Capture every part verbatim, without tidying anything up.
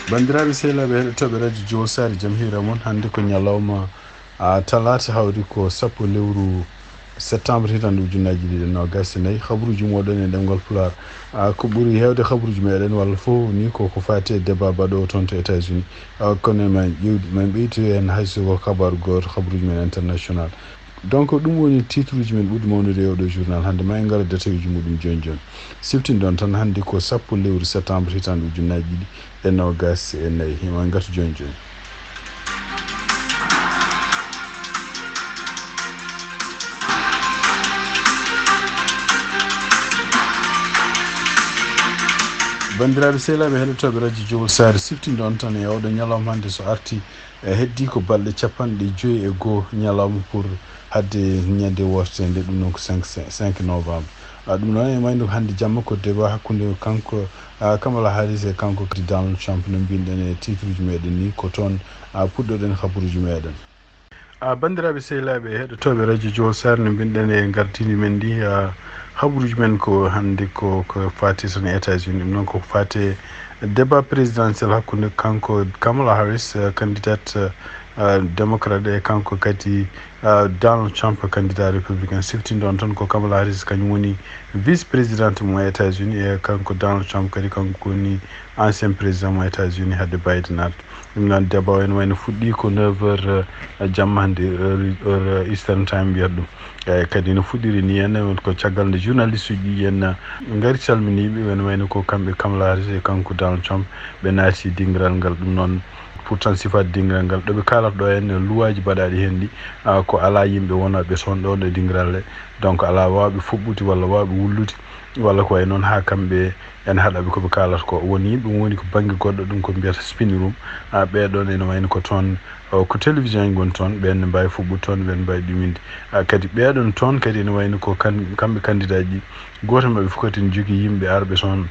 Banndiraaɓe sehilaaɓe heɗotooɓe radio Jowol Saare, jam hiira mon. Hannde ko ñalawma, a, talaata, hawri ko sappo lewru septembre hitande ujunnaji ɗiɗi e noogas e nayi. Habaruuji mooɗon e ɗemngal Pulaar. A, ko ɓuri heewde habaruuji meɗen walla fof ni ko ko faati e débat baɗoowo toon to États-Unis. A, kono ma en ƴeewdi, ma en ɓeytu heen hay so ko kabaaru gooto habaruuji men international. Donc, ɗum woni titre uji men ɓurɗi mawnude e oɗo journal hannde. Ma en ngar e détail uji muɗum jooni jooni. Siftinɗon tan, hannde ko sappo lewru septembre hitande ujunnaji ɗiɗi e noogas e nayi. Himo ngarta jooni jooni. Banndiraaɓe sehilaaɓe heɗotooɓe radio Jowol Saare, siftinɗon tan e oɗo ñalawma hannde so arti, e heddii ko balɗe capanɗe joyi e goo ñalawma pour hadde ñande woote nde, ɗum noon ko cinq, cinq novembre. A, ɗum noon e wayno hannde jamma ko débat hakkunde kanko, a, Kamala Harris e kanko kadi Donald Trump no mbinɗen e titre uji meɗen ni, ko toon, a, puɗɗoɗen habaruuji meɗen. A, banndiraaɓe sehilaaɓe heɗotooɓe radio Jowol Saare, no mbinɗen e gardini men ndi, a, habaruuji men ko hannde ko, ko faati tan e États-Unis, ɗum noon ko faati e débat présidentiel hakkunde kanko Kamala Harris, a, candidate, a, démocrate, e kanko kadi, a, Donald Trump, candidat républicain. Siftinɗon tan ko Kamala Harris kañum woni vice présidente mo États-Unis, e kanko Donald Trump kadi kanko woni ancien président mo États-Unis hadde Biden arde. Ɗum noon débat o ene wayno fuɗɗi ko neuf heures, eh, jamma hannde, heure, heure Eastern Time mbiyata ɗum. Eyyi, kadi no fuɗɗiri ni, en ko caggal nde journaliste uji ɗi en, eh, ngari calminiiɓe, ene wayno ko kamɓe Kamala Harris e kanko Donald Trump, ɓe naati dingiral ngal. Ɗum noon, pourtant sifaade dingiral ngal, ɗo ɓe kaalata ɗo en, luwaaji baɗaaɗi heen ɗi, ah, ko alaa yimɓe wonooɓe toon ɗoon e dingiral he. Donc alaa waawɓe fuɓɓude walla waawɓe wullude, walla ko wayi noon haa kamɓe en haɗaɓe ko ɓe kaalata ko. Won yimɓe woni ko bannge goɗɗo, ɗum ko mbiyata spin room. Ah, ɓee ɗoon ene wayno ko toon, o, ko télévision en ngoni toon, ɓeen ne mbaawi fuɓɓude toon, ɓeen mbaawi ɗuminde. Ah, kadi ɓee ɗoon toon kadi ene wayno ko kan-, kamɓe candidat ji, gooto maɓɓe fof kadi ne jogii yimɓe arɓe toon,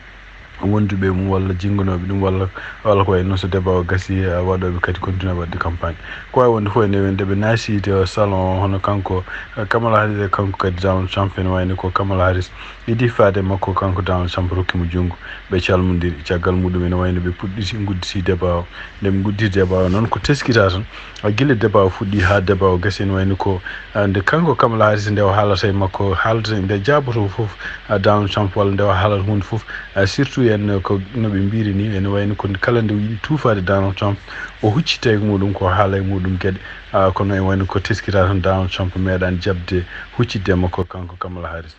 wonduɓe e mum walla jinnganooɓe ɗum, walla, walla ko wayi noon so débat o gasii, ah, waɗooɓe kadi continuer waɗde campagne. Ko waawi wonde fof ene, nde ɓe naati e salon o, hono kanko, eh, Kamala Harris e kanko kadi Donald Trump, ene wayno ko Kamala Harris idii faade e makko, kanko Donald Trump rokki mo junngo, ɓe calmondiri. Caggal muɗum ene wayno ɓe puɗɗiti, ngudditi débat o. Nde ɓe ngudditi débat o noon ko teskitaa tan, a, gila débat o fuɗɗi haa débat o gasi, ene wayno ko, a, nde kanko Kamala Harris nde o haalata e makko, haalata nde jaaboto fof, a, Donald Trump walla nde o haalata huunde fof, a, surtout en ko no ɓe mbiri ni, ene wayno ko kala nde o yiɗi tuufaade Donald Trump, o huccita e muɗum ko haala e muɗum geɗe, a, kono ene wayno ko teskitaa tan Donald Trump meeɗaani jaɓde huccitde e makko kanko Kamala Harris.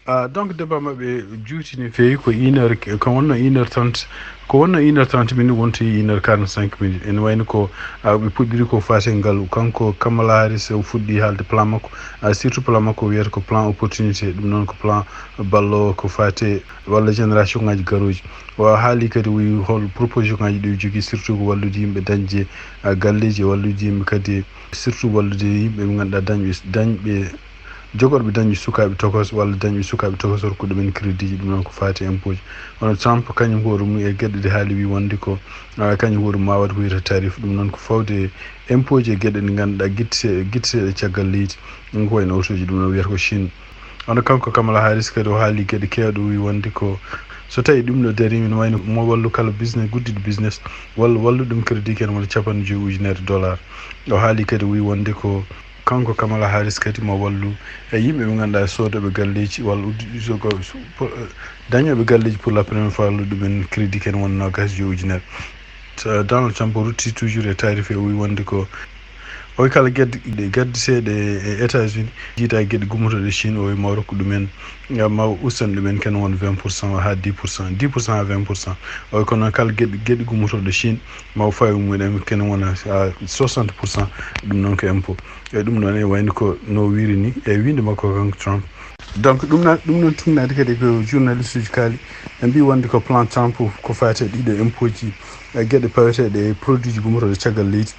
Ah, donc débat maɓɓe juuti no feewi, ko une heure, ko wonno une heure trente, ko wonno une heure trente minutes wonti une heure quarante-cinq minutes. Ene wayno ko, ah, ɓe puɗɗiri ko faati e ngalu. Kanko Kamala Harris o fuɗɗi haalde plan makko, ah, surtout plan makko o wiyata ko plan opportunité, ɗum noon ko plan ballo ko faati walla génération ngaji garooji. O haali kadi o wi hol proposition ngaji ɗi o jogii, surtout ko wallude yimɓe dañde, ah, galleeji, wallude yimɓe kadi, surtout wallude yimɓe ɓe ngannduɗaa dañɓe, dañɓe jogorɓe dañɓe sukaaɓe tokos walla dañɓe sukaaɓe tokos rokkude ɗumen crédit ji, ɗum noon ko faati e impôt ji. Kono Trump kañum hoore mum e geɗe ɗe haali wi wonde ko, ah, kañum hoore mum ma waɗ ko wiyata tarif, ɗum noon ko fawde e impôt ji e geɗe ɗe ngannduɗaa gitte, gitte seeɗa caggal leydi. Ɗum ko wayno otoji, ɗum noon wiyata ko Chine. Kono kanko Kamala Harris kadi o haali geɗe keewɗe, o wi wonde ko so tawi ɗum ɗo darii, ene wayno mo wallu kala business, guddiɗo business, walla wallu ɗum crédit ken wona capanɗe joyi ujunere dollar. O haali kadi o wi wonde ko kanko Kamala Harris kadi mo wallu e yimɓe ɓe ngannduɗaa soodooɓe galleeji walla uddiɗo so ko, so, po-, dañooɓe galleeji pour la première fois, wallu ɗumen crédit ken wona noogas e joyi ujunere. So Donald Trump o rutti toujours e tarif e o wi wonde ko o wi kala gedde, gedde seeɗa e États-Unis, jiida e geɗe gummotooɗe Chine, o wi ma rokku ɗumen, ngam ma ustan ɗumen ken wona vingt pour cent haa dix pour cent, dix pour cent haa vingt pour cent. O wi kono kala geɗe, geɗe gummotooɗe Chine, ma o fawi mum en ken wona, ah, soixante pour cent, ɗum noon ko impôt. E ɗum noon e wayno ko no wiri ni, e wiinde makko kanko Trump. Donc ɗum na-, ɗum noon tugnaade kadi ko journaliste uji kaali, ɓe mbi wonde ko plan Trump ko faati e ɗiɗo impôt ji, e geɗe paweteeɗe e produit ji gummotooɗe caggal leydi,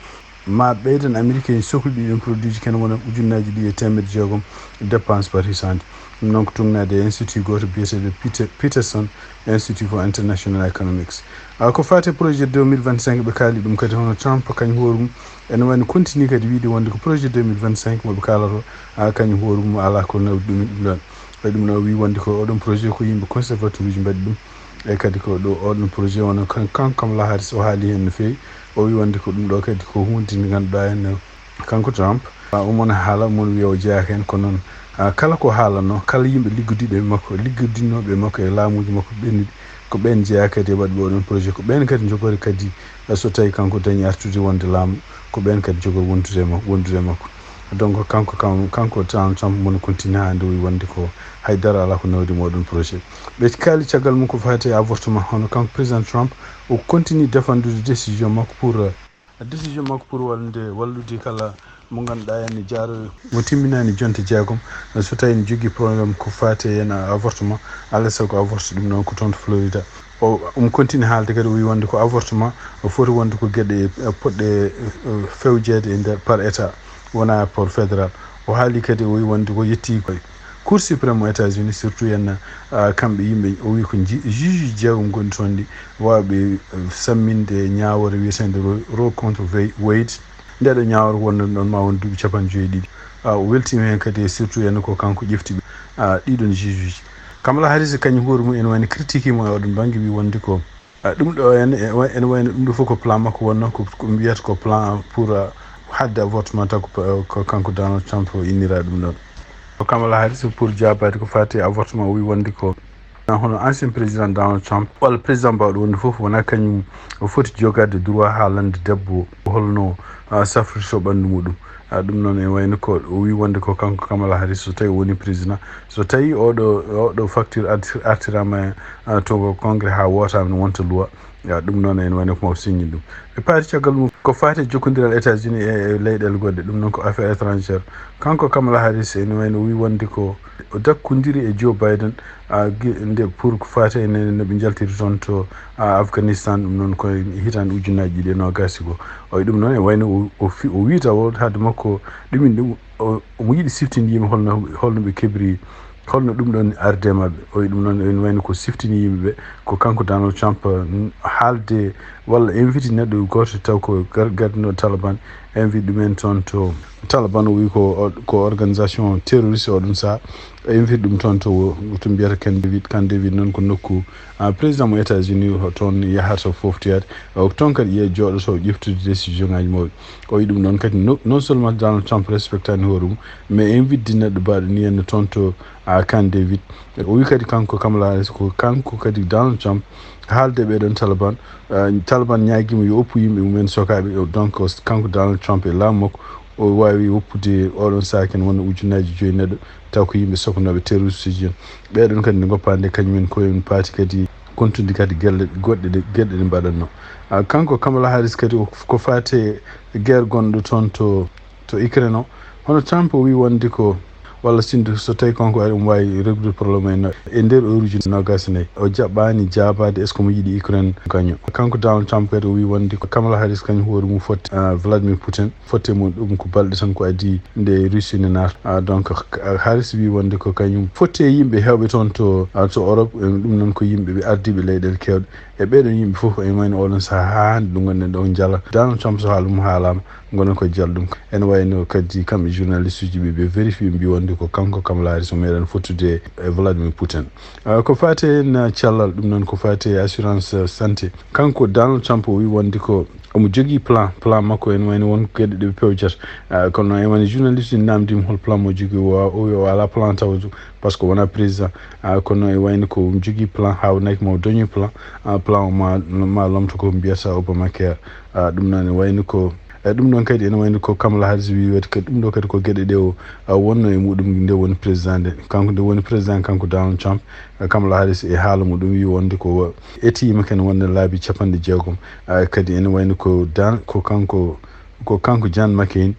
ma ɓeydan Amérique en soklude ɗiɗon produit ji ken wona ujunnaaji ɗiɗi e teemedde jeegom dépense par hisande. Ɗum noon ko tugnaade e institut gooto biyeteeɗo Peter-, Peterson Institute for International Economics. Ah, ko faati e projet deux mille vingt-cinq, ɓe kaali ɗum kadi, hono Trump kañum hoore mum ene wayno continue kadi wiide wonde ko projet deux mille vingt-cinq mo ɓe kaalata o, ah, kañum hoore mum alaa ko nawdi ɗum e ɗum ɗon. E ɗum noon o wi wonde ko oɗon projet ko yimɓe conservateur uji mbaɗi ɗum. E kadi ko ɗo oɗon projet wona kan, kan Kamala Harris o haali heen no feewi. O wi wonde ko ɗum ɗo kadi ko huunde nde ngannduɗaa heen kanko Trump, ah, omon haala, omon wiya o jeyaaka heen, ko noon, ah, kala ko haalanno, kala yimɓe liggodinooɓe e makko, liggodinooɓe e makko e laamuuji makko ɓennuɗi, ko ɓeen jeyaa kadi e waɗɓe oɗon projet, ko ɓeen kadi njogori kadi, ah, so tawi kanko dañi artude wonde laamu, ko ɓeen kadi njogori wondude e makko, wondude e makko. Donc kanko kam, kanko Donald Trump mon continue haa nde o wi wonde ko hay dara alaa ko nawdi mo oɗon projet. Ɓe kaali caggal mum ko faati e avortement, hono kanko président Trump o continue défendude décision makko pour, euh, décision makko pour wallude, wallude kala mo ngannduɗaa ene jaaro mo timminaani jonte jeegom, so tawi ne jogii problème ko faati e avortement, alaa sago avorte ɗum noon ko toon to Florida. O, omo continue haalde kadi, o wi wonde ko avortement o foti wonde ko geɗe, eh, poɗɗe, eh, fewjeede e nder par état, wona par fédéral. O haali kadi, o wi wonde ko yetti ko Cour suprême mo États-Unis, surtout en, ah, kamɓe yimɓe, o wi ko ji-, juge jeegom gonɗi toon ɗi waawɓe, eh, samminde ñaawoore wiyeteende Roe, Roe contre Wade. Nde ɗo ñaawoore wonno ɗon ma won duuɓi capanɗe joyi e ɗiɗi. Ah, o weltiima heen kadi, surtout en ko kanko ƴefti, ah, ɗiɗon juge uji. Kamala Harris kañum hoore mum ene wayno critiqué mo e oɗon bannge, wi wonde ko, ah, ɗum ɗo en, e, wa-, ene wayno ɗum ɗo fof ko plan makko wonno, ko, ko mbiyata ko plan pour, ah, haɗde avortement, taw ko, ko kanko Donald Trump o innira ɗum ɗon. Ko Kamala Harris pour jaabaade ko faati e avortement, o wi wonde ko hono ancien président Donald Trump walla président mbaawɗo wonde fof, wonaa kañum o foti jogaade droit haalande debbo holno, ah, safrirto ɓanndu muɗum. Ah, ɗum noon ene wayno ko o wi wonde ko kanko Kamala Harris, so tawi o woni président, so tawi oɗo, oɗo facture arti-, artirama, ah, to congrès haa wootaama ne wonta loi. Ah, ɗum noon ene wayno ko mo signi ɗum. Ɓe paari caggal mum ko faati e jokkondiral États-Unis e, e leyɗeele goɗɗe, ɗum noon ko affaire étrangère. Kanko Kamala Harris ene wayno o wi wonde ko o dakkondiri e Joe Biden, ah, gi-, nde pour ko faati e ne, no ɓe njaltiri toon to, ah, Afghanistan, ɗum noon ko e hitaande ujunnaaji ɗiɗi e noogaas e goo. O, ɗum noon e wayno o, o fi-, o wi taw o haade makko ɗumin ɗum, o, omo yiɗi siftinde yimɓe holno, holno ɓe keɓri, holno ɗum ɗon arde maɓɓe. O wi ɗum noon ene wayno ko siftini yimɓe ɓe, ko kanko Donald Trump, n-, haalde walla invite neɗɗo gooto taw ko gar-, gardinooɗo Taliban, invite ɗumen toon to Taliban, o wi ko o-, ko organisation terroriste oɗon sahaa. Invite ɗum toon to, to mbiyata Camp David. Camp David noon ko nokku, ah, président mo États-Unis o toon yahata foftoyaade. O toon kadi yiya jooɗoto ƴeftude décision ngaji mawɗi. O wi ɗum ɗon kadi no-, non seulement Donald Trump respectani hoore mum, mais invite neɗɗo mbaɗo ni en toon to, ah, Camp David. O wi kadi kanko Kamala Harris ko kanko kadi Donald Trump haalde ɓeɗon Taliban. Ah, Taliban ñaagiima yo oppu yimɓe mumen sokaaɓe. Donc kanko Donald Trump e laamu makko o waawi woppude oɗon sahaa ken wona ujunnaaji joyi neɗɗo, taw ko yimɓe sokanooɓe terroriste ji en. Ɓeɗon kadi nde ngoppa nde kañumen koye en paati kadi kontude kadi gelle goɗɗe ɗe, geɗe ɗe mbaɗatno. Ah, kanko Kamala Harris kadi o, ko faate guerre gonɗo toon to, to Ukraine o. Hono Trump o wi wonde ko, walla sinno so tawi kanko ari omo waawi réglude problème en e nder heure uji noogaas e nayi. O jaɓɓaani jaabaade est-ce que omo yiɗi Ukraine gaño. Kanko Donald Trump kadi o wi wonde ko Kamala Harris kañum hoore mum fotte, ah, Vladimir Putin. Fotte mum ɗum ko balɗe tan ko adii nde Russie ne naata. Ah, donc, ah, Harris wi wonde ko kañum fotte yimɓe heewɓe toon to, ah, to Europe, eh, ɗum noon ko yimɓe ɓe ardiiɓe leyɗeele keewɗe. E ɓeɗon yimɓe fof, ene wayno oɗon sahaa haa hannde ɗo ngonɗen ɗo jala. Donald Trump so haala mum haalaama, ngonen ko jala ɗum. Ene wayno kadi kamɓe journaliste uji ɓe, ɓe vérifié, ɓe mbi wonde ko kanko Kamala Harris o meeɗan fottude e Vladimir Putin. Ah, ko faate heen, ah, cellal, ɗum noon ko faate e assurance, ah, santé. Kanko Donald Trump o wi wonde ko omo jogii plan, plan makko ene wayno won geɗe ɗe ɓe pewjata. Ah, kono ene wayno journaliste uji namdii mo hol plan mo jogii, o, o wi o alaa plan tawde, par ce que wonaa président. Ah, kono ene wayno ko omo jogii plan, haa wonaki mo dañi plan. Ah, plan o ma, ma lomto ko mbiyata Obamacare. Ah, ɗum noon ene wayno ko, e ɗum ɗon kadi ene wayno ko Kamala Harris wi wiyata kadi ɗum ɗo kadi ko geɗe ɗe o, ah, wonno e muɗum nde woni président nde. Kanko nde woni président, kanko Donald Trump, ah, Kamala Harris e haala muɗum wi wonde ko etiima ken wonde laabi capanɗe jeegom. Ah, kadi ene wayno ko Dan-, ko kanko, ko kanko John McCain,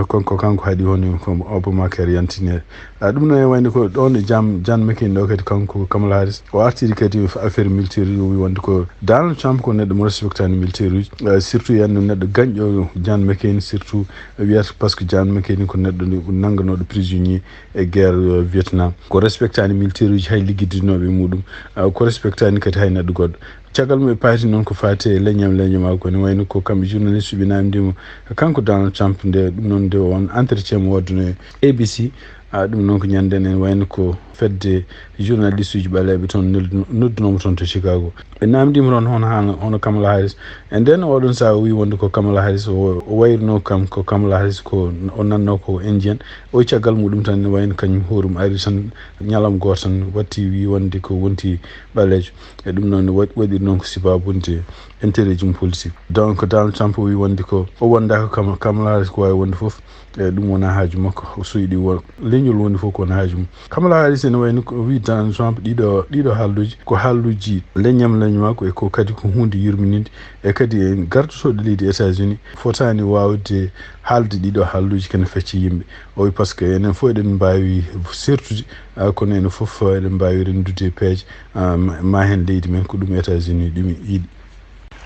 ko, ko kanko haɗi hono ko Obamacare yantineede. Ah, ɗum noon e wayde ko ɗoon e jam, John McCain ɗo kadi kanko Kamala Harris o artiri kadi affaire militaire uji, o wi wonde ko Donald Trump ko neɗɗo mo respectani militaire uji, ah, surtout yanno neɗɗo gañɗo John McCain, surtout wiyata par ce que John McCain ko neɗɗo nde nannganooɗo prisonnier e guerre, euh, Vietnam. Ko respectani militaire uji hay liggodinooɓe e muɗum, ah, ko respectani kadi hay neɗɗo goɗɗo. Caggal mum ɓe paati noon ko faati e leñam leño makko, ne wayno ko kamɓe journaliste ɓe namdii mo kanko Donald Trump nde ɗum noon nde won entretien mo waɗduno e A B C, A ɗum noon ko ñande nden, en wayno ko fedde journaliste uji ɓaleeɓe toon noddu- noddunoo mo toon to Chicago. Ɓe naamndiima toon hono haan- hono Kamala Harris. E nden oɗon sahaa o wii wonde ko Kamala Harris, o o wayrunoo kam ko Kamala Harris, ko o nannoo ko Indien. O caggal muɗum tan ne wayno kañum hoorum ari tan ñalawma gooto tan watti wii wonde ko wonti ɓaleejo. E ɗum noon wa- waɗiri noon ko sabaabu wonde intérêt ji mum politique. Donc Donald Trump o wii wonde ko o wondaaka Kam- Kamala Harris, ko waawi wonde fof. E ɗum wonaa haaju makko, o soyɗi won leñol woni fof ko wonaa haaju mum. Kamala Harris ene wayno ko wii Donald Trump ɗiɗo ɗiɗo haalluuji ko haalluuji leñam leñam makko, e ko kadi ko huunde yurmininde. E kadi en gardotooɗo leydi États-Unis fotaani waawde haalde ɗiɗo haalluuji kene fecce yimɓe. O wi par ce que enen fof eɗen mbaawi sertude, ah, kono enen fof eɗen mbaawi renndude peeje, ah, ma ma heen leydi men, ko ɗum États-Unis ɗum yiɗi.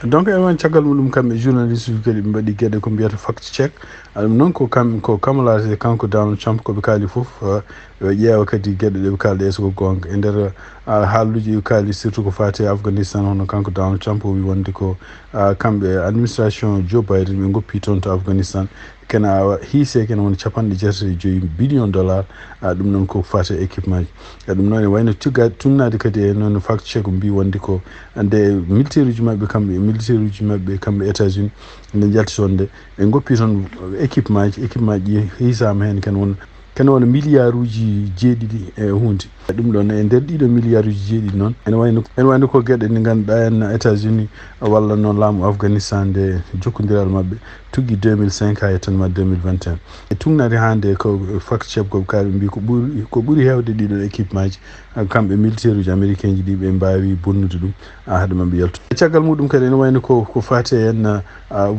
Donc eɗen wayno caggal muɗum kamɓe journaliste uji kadi ɓe mbaɗi geɗe ko mbiyata fact check. Ah, ɗum noon ko kam ko Kamala Harris e kanko Donald Trump ko ɓe kaali fof, ah, ɓe ƴeewa kadi geɗe ɗe ɓe kaalda est-ce que ko goonga e nder, ah, haalluuji ɗi ɓe kaali surtout ko faati e Afghanistan. Hono kanko Donald Trump o wi wonde ko, ah, kamɓe administration Joe Biden ɓe ngoppi toon to Afghanistan kena hiise kena wona capanɗe jeetati e joyi billion dollar. Ah, ɗum noon ko faati e équipement ji. E ɗum noon e wayno tugga- tunnaade kadi e noon fact check mbi wonde ko nde militaire uji maɓɓe kamɓe militaire uji maɓɓe kamɓe États-Unis nde njalti toon nde ɓe ngoppi toon équipement ji équipement ji hiisaama heen kene wona kene wona milliard uji jeeɗiɗi e huunde. E ɗum ɗoon e nder ɗiɗo milliard uji jeeɗiɗi noon ene wayno ene wayno ko geɗe ɗe ngannduɗaa en États-Unis walla noon laamu Afghanistan nde jokkondiral maɓɓe tuggi deux mille cinq haa yettan ma deux mille vingt et un. E tunnaade hannde ko fact check ko ɓe kaali mbi ko ɓuri ko ɓuri heewde ɗiɗo équipement ji kamɓe militaire uji américain ji ɗi ɓe mbaawi bonnude ɗum, ah, haade maɓɓe yaltu. E caggal muɗum kadi ene wayno ko ko faati e en, ah, ah,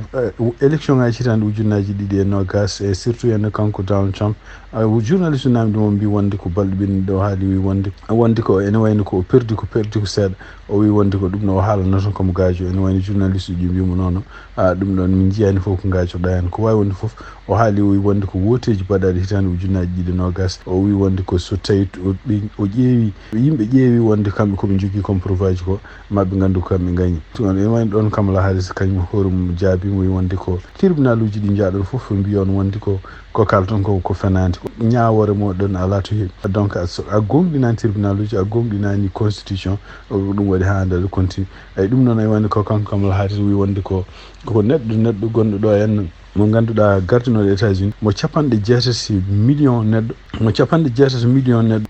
élection ngaji hitaande ujunnaaji ɗiɗi e noogas e surtout en kanko Donald Trump. Ah, journaliste naamndi mo mbi wonde ko balɗe ɓenni ɗo haali wi wonde wonde ko ene wayno ko o perdi ko perdi ko seeɗa. O wi wonde ko ɗum no o haalana tan komo gaajo ene wayno journaliste uji mbi mo noon. Ah, ɗum ɗoon min njiyaani fof ko ngaajoɗaa heen. Ko waawi wonde fof, o haali, o wi wonde ko wooteeji baɗaaɗi hitaande ujunnaaji ɗiɗi e noogas. O wi wonde ko so tawi o ɓe- o ƴeewi, yimɓe ƴeewi wonde kamɓe ko ɓe njogii comme preuve aji ko, ma ɓe nganndu ko kamɓe ngañi. Tuma ene wayno ɗoon Kamala Harris kañum hoore mum jaabiima, o wi wonde ko tribunal uji ɗi njaaɗon fof mbiyon wonde ko, ko kaalton ko, ko fenaande. Ko ñaawoore mooɗon alaa to heewi. Donc, a so- a gooŋɗinaani tribunal uji, a gooŋɗinaani constitution, ko ɗum waɗi haa hannde aɗa continue. Eyi, ɗum noon, eyi, wonde ko kanko Kamala Harris wi wonde ko, ko neɗɗo, neɗɗo gonɗo ɗo henna, mo ngannduɗaa gardinooɗo États-Unis, mo capanɗe jeetati million neɗɗo, mo capanɗe jeetati million neɗɗo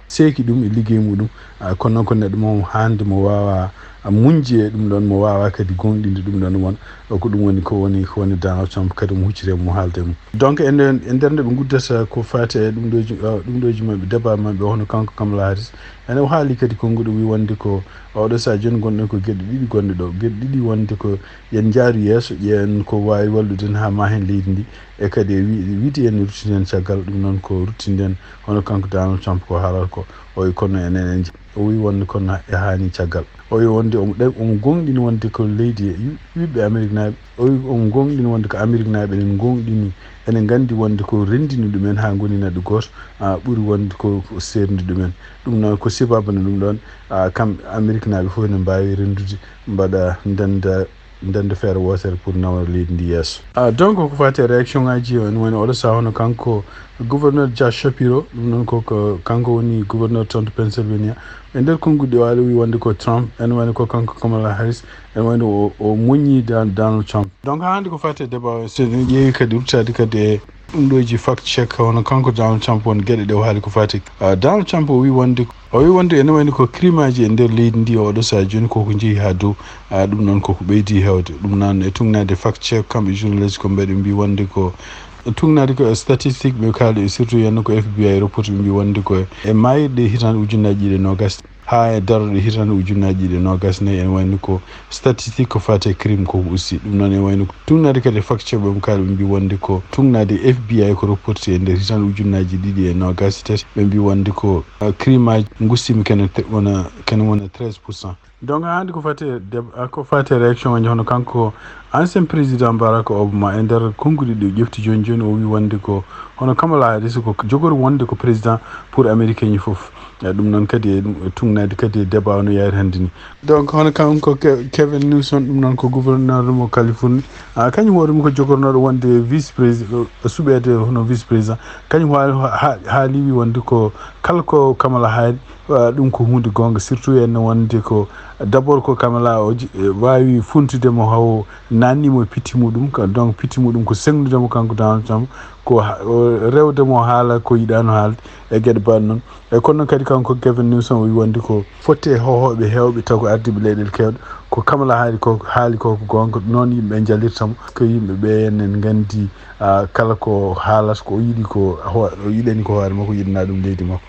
seeki ɗum e liggey muɗum. Ah, kono noon ko neɗɗo mo hannde mo waawa muñde e ɗum ɗoon, mo waawa kadi gooŋɗinde ɗum ɗoon won. Ko ɗum woni, ko woni, ko woni Donald Trump kadi mo hucciti e mum haalde e mum. Donc, e nder, e nder nde ɓe nguddata ko faati e ɗum ɗooji, ah, ɗum ɗooji maɓɓe, débat maɓɓe, hono kanko Kamala Harris, ene o haali kadi konnguɗi wi wonde ko oɗo sahaa jooni gonɗen ko geɗe ɗiɗi gonɗe ɗo. Geɗe ɗiɗi wonde ko yen njaaru yeeso, ƴeewen ko waawi wallude en haa ma heen leydi ndi. E kadi e wi- wiide yen ruttinden caggal, ɗum noon ko ruttinden hono kanko Donald Trump ko haalata ko. O wi kono enen en nji- o wi wonde kono e haani caggal. O wi wonde omo ɗa- omo gooŋɗini wonde ko leydi e wi- ɓiɓɓe Ameriknaaɓe. O wi omo gooŋɗini wonde ko Ameriknaaɓe enen gooŋɗini, enen nganndi wonde ko renndini ɗumen haa ngoni neɗɗo gooto, ah, ɓuri wonde ko, ko seerndi ɗumen. Ɗum noon ko sibaabu no ɗum ɗoon, ah, kam Ameriknaaɓe fof ene mbaawi renndude mbaɗa ndenda ndende feere wootere pour nawa leydi ndi yeeso. Ah, donc ko faati e réaction ngaji o ene woni oɗo sahaa hono kanko gouverneur Josh Shapiro, ɗum noon ko, ko kanko woni gouverneur toon to Pennsylvania. E nder konnguɗi o haali wi wonde ko Trump, ene woni ko kanko Kamala Harris, ene woni o, o muññi Dan- Donald Trump. Donc haa hannde ko faati e débat o, so en ƴeewi kadi ruttaade kadi e ɗum ɗooji fact check hono kanko Donald Trump won geɗe ɗe o haali ko faati. Ah, Donald Trump o wi wonde o wi wonde ene wayno ko crime aji e nder leydi ndi oɗo sahaa jooni koko jeehi haa dow. Ah, ɗum noon koko ɓeydi heewde. Ɗum noon e tugnaade fact check kamɓe journaliste ko mbaɗi mbi wonde ko tugnaade ko e statistique ɓe kaali e surtout yenno ko F B I report ɓe mbi wonde ko e maayirɗe hitaande ujunnaaji ɗiɗi e noogas haa e darorɗe hitaande ujunnaaji ɗiɗi e noogas nayi ene wayno ko statistique ko faati e crime koko aussi. Ɗum noon ene wayno ko tugnaade kadi e fact check ɓe mo kaali ɓe mbi wonde ko tugnaade F B I ko reporté e nder hitaande ujunnaaji ɗiɗi e noogas e tati ɓe mbi wonde ko, ah, crime aji ngustiima kene te- wona kene wona treize pour cent. Donc haa hannde ko faati e deb- ah, ko faati e réaction ngaji hono kanko ancien président Barack Obama e nder konnguɗi ɗi ƴefti jooni jooni o wi wonde ko hono Kamala Harris ko jogori wonde ko président pour américain ji fof. E ɗum noon kadi e ɗum e tugnaade kadi e débat o no yaari hannde ni. Donc hono kanko Ke- Kevin Newsom, ɗum noon ko gouverneur mo Californie. Ah, kañum hoore mum ko jogornooɗo wonde vice président, suɓeede hono vice président. Kañum haali, ha- haali wi wonde ko kala ko Kamala haali, ah, ɗum ko huunde goonga, surtout en wonde ko d'abord ko Kamala o ji- e waawi funtude mo hawo nanni mo e pitti muɗum. Ka- donc pitti muɗum ko senndude mo kanko Donald Trump, ko ha- o rewde mo haala ko yiɗaano haalde e geɗe mbaɗ noon. E kono noon kadi kanko Gavin Newsom o wi wonde ko fotte e hohooɓe heewɓe taw ko ardiiɓe leyɗeele keewɗe, ko Kamala haali ko haali ko ko goonga, noon yimɓe ɓe njallirta mo. Ko yimɓe ɓe en en nganndi, ah, kala ko haalata ko o yiɗi ko ho- o yiɗani ko hoore makko, yiɗana ɗum leydi makko.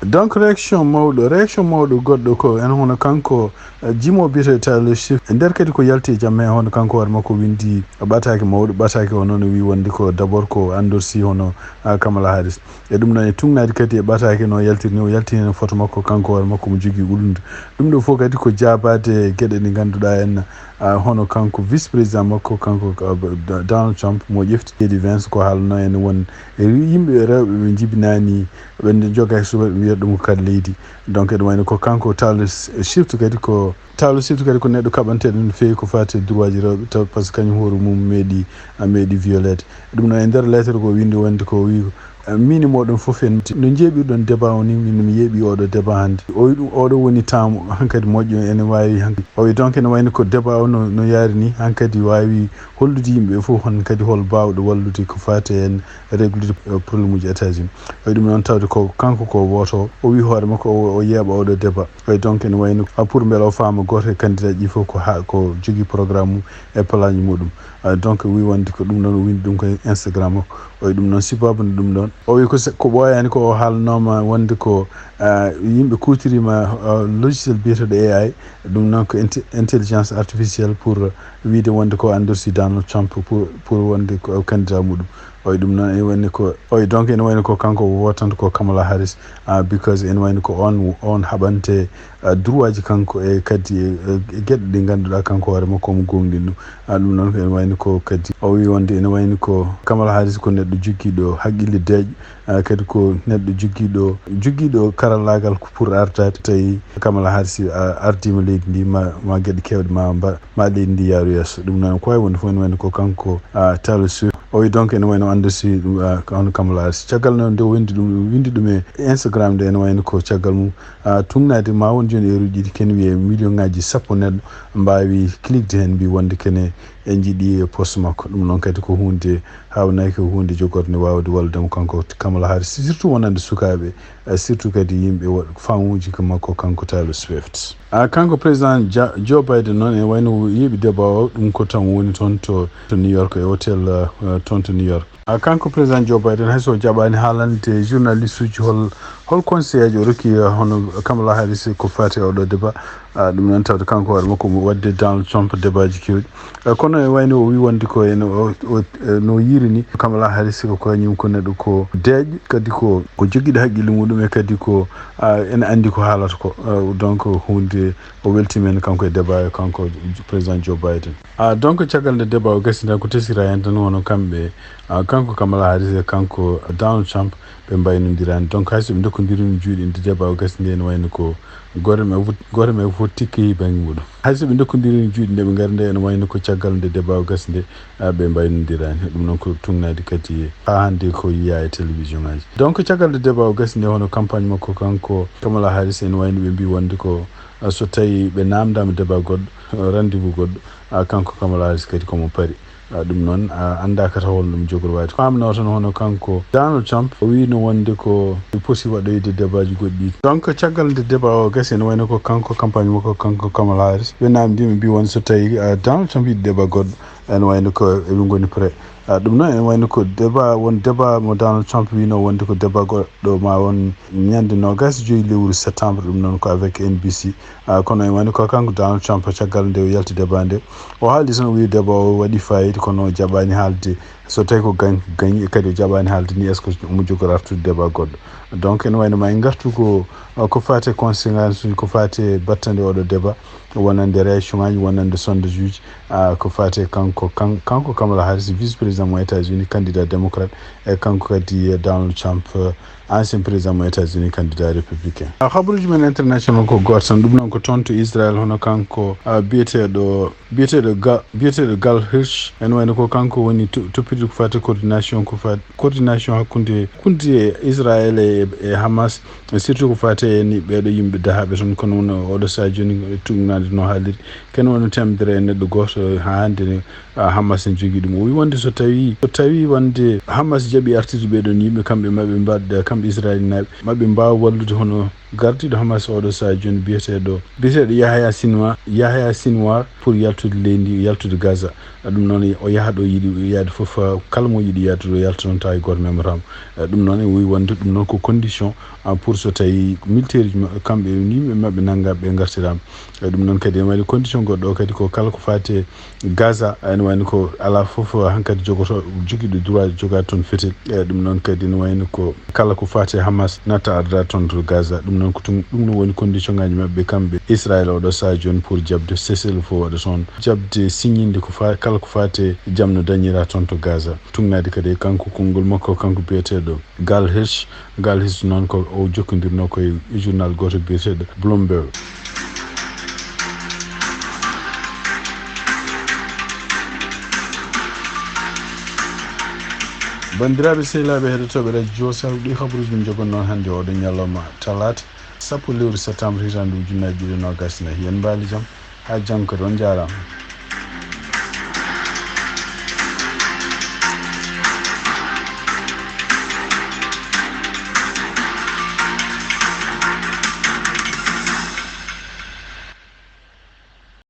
Donc réaction mawɗo, réaction mawɗo goɗɗo ko en hono kanko, ah, Jimo biyetee Tyler Swift. E nder kadi ko yalti e jamma he hono kanko hoore makko windi ɓataake mawɗo, ɓataake o noon o wi wonde ko d'abord ko endorsi hono, ah, Kamala Harris. E ɗum noon e tugnaade kadi e ɓataake no yaltiri ni, o yalti heen foto makko kanko hoore makko mo jogii ulludu. Ɗum ɗo fof kadi ko jaabaade geɗe ɗe ngannduɗaa en, ah, hono kanko vice président makko kanko, ah, Donald Trump mo ƴefti J D Vance ko haalno en won e yimɓe rewɓe ɓe njibinaani ɓe jogaaki suɓeeɓe wiyata ɗum ko kadi leydi. Donc eɗum wayno ko kanko Tyler Swift kadi ko Tyler Swift kadi ko neɗɗo kaɓanteeɗo no feewi ko faati e droit ji rewɓe taw par ce que kañum hoore mum meeɗi a meeɗi violeede. Ɗum noon e nder lettre ko windi wonde ko wi, eh, min e mooɗon fof en no njeeɓirɗon débat o ni, min mi yeeɓi oɗo débat hannde. O wi ɗum oɗo woni temps hankadi moƴƴo ene waawi hankadi. O wi donc ene wayno ko débat o no, no yaari ni hankadi waawi hollude yimɓe fof hankadi hol baawɗo wallude ko faati en réglude, eh, problème uji États-Unis. O wi ɗum noon tawde ko kanko ko woto o wi hoore makko o, o yeeɓa oɗo débat. Oy donc ene wayno pour mbele o faama gooto e candidat ji fof ko ha ko jogii programme mum e plan ji muɗum. Ah, donc wi wonde ko ɗum ɗon o windi ɗum ko e Instagram makko. Oy ɗum noon sibabu nde ɗum ɗon o wi ko se- ko ɓooyaani ko o haalnooma wonde ko, ah, yimɓe kuutoriima, ah, logiciel biyeteeɗo A I, ɗum noon ko inte- intelligence artificielle pour wiide wonde ko endorsi Donald Trump pour pour wonde ko candidat muɗum. Oy ɗum noon ene wayno ko oy donc ene wayno ko kanko wootanta ko Kamala Harris, ah, because ene wayno ko on on haɓante, ah, droit ji kanko e kadi e, e geɗe ɗe ngannduɗaa kanko hoore makko omo goongɗini ɗum. Ah, ɗum noon ko ene wayno ko kadi o wi wonde ene wayno ko Kamala Harris ko neɗɗo jogiiɗo haqqille deeƴɗo, ah, kadi ko neɗɗo jogiiɗo jogiiɗo karallaagal ko pour artaade tawi Kamala Harris, ah, ardiima leydi ndi ma ma geɗe keewɗe ma mba ma leydi ndi yaaru yeeso. Ɗum noon ko wawi wonde fof ene wayno ko kanko, ah, Tyler Swift. O wi donc ene wayno ande si ɗum, ah, ko hono Kamala Harris. Caggal noon nde o windi ɗum, windi ɗum e Instagram nde ene wayno ko caggal mum, ah, tugnaade ma won jooni heure uji ɗiɗi kene wiye million ngaji sappo neɗɗo mbawi cliquede heen mbi wonde kene en jiiɗi e poste makko. Ɗum noon kadi ko hunde hawnaki ko hunde jogorde nde wawde wallude mo kanko Kamala Harris, surtout wonande sukaɓe, eh, surtout kadi yimɓe waɗ- famuji ko makko kanko Tyler Swift. Ah, kanko président Ja- Joe Biden noon ene wayno yeeɓi débat o, ɗum ko tan woni toon to, to New York e hôtel, eh, toon to New York. Ah, kanko président Joe Biden hayso jaɓani haalande journaliste uji hol hol conseil aji o rokki, eh, hono Kamala Harris ko fati e oɗo débat. Ah, ɗum noon tawde kanko hoore makko mo wadde Donald Trump débat ji kewɗi. Eh, kono e wayno o wi wonde ko ene o, o, eh, no yiiri ni Kamala Harris ko kañum ko neɗɗo ko deeƴ kadi ko ko jogiiɗo haqqille muɗum e kadi ko, ah, ene anndi ko haalata ko. Ah, donc hunde o weltima en kanko e débat e kanko président Joe Biden. Ah, donc caggal nde débat o gasi nde ko tesira hen tan wono kamɓe, ah, kanko Kamala Harris e kanko Donald Trump ɓe mbaynodirani. Donc hayso ɓe dokkodirino juuɗe nde débat o gasi nde ene wayno ko gooto men fof gooto men fof tikki bangge muɗum. Hayso ɓe dokkodirino juuɗe nde ɓe ngari nde ene wayno ko caggal nde débat o gasi nde, ah, ɓe mbaynodirani. Ɗum noon ko tugnaade kadi ha hannde ko yiya e télévision ngaji. Donc caggal nde débat o gasi nde hono campagne makko kanko Kamala Harris ene wayno ɓe mbi wonde ko, ah, so tawi ɓe namdama débat goɗɗo, ah, rendez-vous goɗɗo, ah, kanko Kamala Harris kadi komo pari. Ah, ɗum noon, ah, annda kata holno ɗum jogori wayde. Ko amno tan hono kanko Donald Trump o wino wonde ko ɓe poti waɗoyde débat ji goɗɗi. Donc caggal nde débat o gasi ene wayno ko kanko campagne makko kanko Kamala Harris ɓe namdi ɓe mbi won so tawi, ah, Donald Trump yiɗi débat goɗɗo ene wayno ko eɓe ngoni prêt. Ah, ɗum noon ene wayno ko débat won débat mo Donald Trump wino wonde ko débat goɗɗo ma won ñande nogas joyi lewru septembre, ɗum noon ko avec N B C. Ah, kono ene wayno ko kanko Donald Trump caggal nde o yalti débat nde o haaldi tan o wi débat o waɗi fayida kono o jaɓani haalde so tawi ko gañ gañ e kadi o jaɓani haalde ni est ce que omo jogori artude débat goɗɗo. Donc ene wayno ma en gartu ko, ah, ko fati e conséquence uji ko fati e battande oɗo débat wonande réaction ngaji wonande sondage uji, ah, ko fati e kanko kan- kanko Kamala Harris vice président mo États-Unis candidat démocrate e kanko kadi, eh, Donald Trump, eh, ancien président mo États-Unis, candidat républicain. A, habaruuji men international ko gooto tan, ɗum noon ko toon to Israël, hono kanko, a, biyeteeɗo, biyeteeɗo Ga-, biyeteeɗo Gal Hirsch, ene wayno ko kanko woni to-, toppitiiɗo ko faati coordination, ko faati coordination hakkunde, hakkunde Israël e, e Hamas, surtout ko faati e ni ɓeeɗo yimɓe dahaaɓe toon, kono woni oɗo sahaa jooni tuugnaade no haaliri, ken woni temedere e neɗɗo gooto haa hannde ne, a, Hamas ne jogii ɗum. O wi wonde so tawi, so tawi wonde Hamas jaɓi artirde ɓee ɗoon yimɓe, kamɓe maɓɓe mbaɗda, kamɓe Israelinaaɓe, maɓe mbaawa wallude hono gardiiɗo Hamas oɗo sahaa jooni biyeteeɗo, biyeteeɗo Yahya Sinwar, Yahya Sinwar pour yaltude leydi, yaltude Gaza. Ɗum noon o yaha ɗo yiɗi yaade fof, kala mo yiɗi yaade ɗo yalta toon, tawa hay gooto memata mo. Ɗum noon o wi wonde ɗum noon ko condition, a, pour so tawi militaire uji maɓɓe, kamɓe e yimɓe maɓɓe nanngaa ɓe ngartiraama. E ɗum noon kadi ene waɗi condition goɗɗo o kadi ko kala ko faati e Gaza, ene wayno ko alaa fof hankadi jogoto, jogiiɗo droit jogaade toon fetel. E ɗum noon kadi ene wayno ko kala ko faati e Hamas natta arda toon to Gaza. Ɗum noon ko tun, ɗum noon woni condition ngaaji maɓɓe kamɓe Israël oɗo sahaa jooni pour jaɓde cessez-le-feu waɗa toon, jaɓde signinde ko fa-, kala ko faati e jam no dañira toon to Gaza. Tuugnaade kadi e kanko konngol makko, kanko biyeteeɗo Gal Hirsch. Gal Hirsch noon ko o jokkondirnoo ko e journal gooto biyeteeɗo Bloomberg. Banndiraaɓe sehilaaɓe heɗotooɓe Radio Sahel, ɗi habaruuji min njogannoo hannde oɗo ñalawma talaata, sappo lewru septembre, hitaande ujunnaaji ɗiɗi e noogaas e nayi. Yen mbaali jam, haa janngo kadi, on njaaraama.